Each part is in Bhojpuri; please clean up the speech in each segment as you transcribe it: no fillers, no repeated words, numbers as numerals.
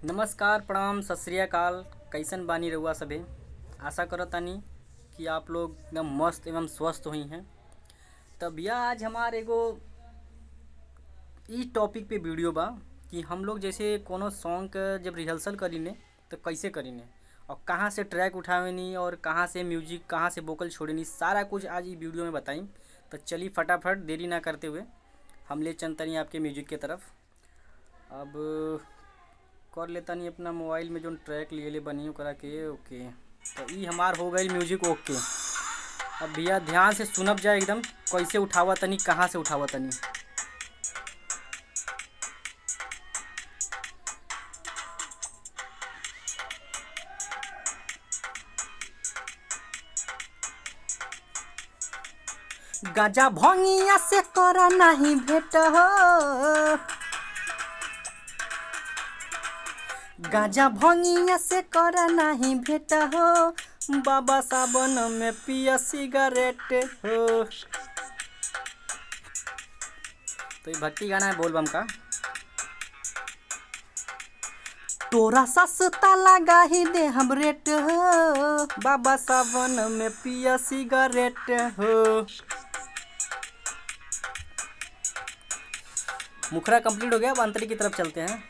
नमस्कार, प्रणाम, सत श्री अकाल। कैसन बानी रउआ सभे? आशा करतानी कि आप लोग एकदम मस्त एवं स्वस्थ हुई हैं। त भैया आज हमार एगो ई टॉपिक पे वीडियो बा कि हम लोग जैसे कोनो सॉन्ग क जब रिहर्सल करीने त कैसे करीने और कहाँ से ट्रैक उठावेनी और कहाँ से म्यूजिक, कहाँ से वोकल छोड़ेनी, सारा कुछ आज ई वीडियो में बताई। तो चली फटाफट देरी ना करते हुए हम ले चलतनी आपके म्यूजिक के तरफ। अब कर लेतानी अपना मोबाइल में जोन ट्रैक लिए बनी ओकरा के ओके। तो ई हमार हो गई म्यूजिक ओके। अब भैया ध्यान से सुनब जाए एकदम कैसे उठावा तनी, कहाँ से उठावा तनी। गाजा भंगिया से करा नहीं भेट हो, गाजा भंगिया से करा नहीं भेट हो, बाबा सावन में पिया सिगरेट हो। तो ये भक्ति गाना है बोलबम का। तोरा सस्ता लगा ही दे हम रेट हो, बाबा सावन में पिया सिगरेट हो। मुखरा कंप्लीट हो गया, अब अंतरी की तरफ चलते हैं।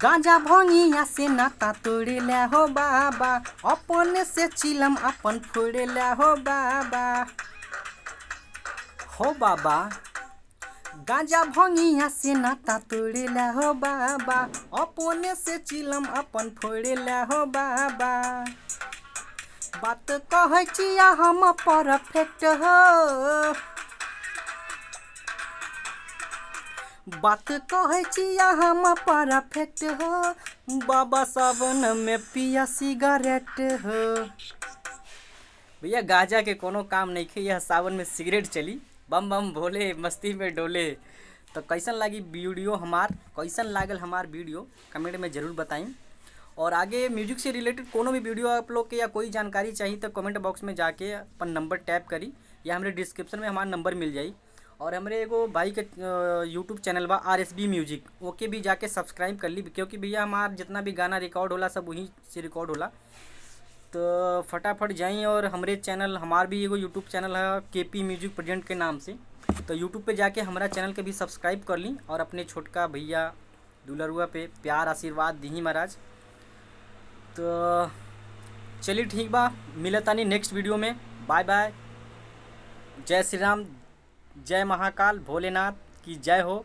गांजा भंगिया से नाता तोड़ेला हो बाबा, अपने से चिलम अपन फोड़ेला हो बाबा, हो बाबा। गांजा भंगिया से नाता तोड़ेला हो बाबा, अपने से चिलम अपन फोड़ेला हो बाबा। बात कहै छिया हम परफेक्ट हो, बात कहै छिया हम परफेक्ट हो, बाबा सावन में पिया सिगरेट हो। भैया गाजा के कोनो काम नहीं खे, यह सावन में सिगरेट चली, बम बम भोले मस्ती में डोले। तो कैसन लगी वीडियो हमार, कैसन लागल हमार वीडियो कमेंट में ज़रूर बताई। और आगे म्यूजिक से रिलेटेड कोनो भी वीडियो आप लोग के या कोई जानकारी चाहिए तो कमेंट बॉक्स में जाके अपन नंबर टैप करी या हमारे डिस्क्रिप्शन में हमारा नंबर मिल जाई। और हमारे एगो भाई के यूट्यूब चैनल बा RSB music, ओके भी जाके सब्सक्राइब कर ली, क्योंकि भैया हमार जितना भी गाना रिकॉर्ड होला सब वहीं से रिकॉर्ड होला। तो फटाफट जाई और हमारे चैनल, हमार भी एगो यूट्यूब चैनल है KP music present के नाम से, तो यूट्यूब पे जाके हमारा चैनल के भी सब्सक्राइब कर ली और अपने छोटका भैया दुलरुआ पे प्यार आशीर्वाद दी महाराज। तो चलिए ठीक बा, मिलतानी नेक्स्ट वीडियो में। बाय बाय, जय श्री राम, जय महाकाल, भोलेनाथ की जय हो।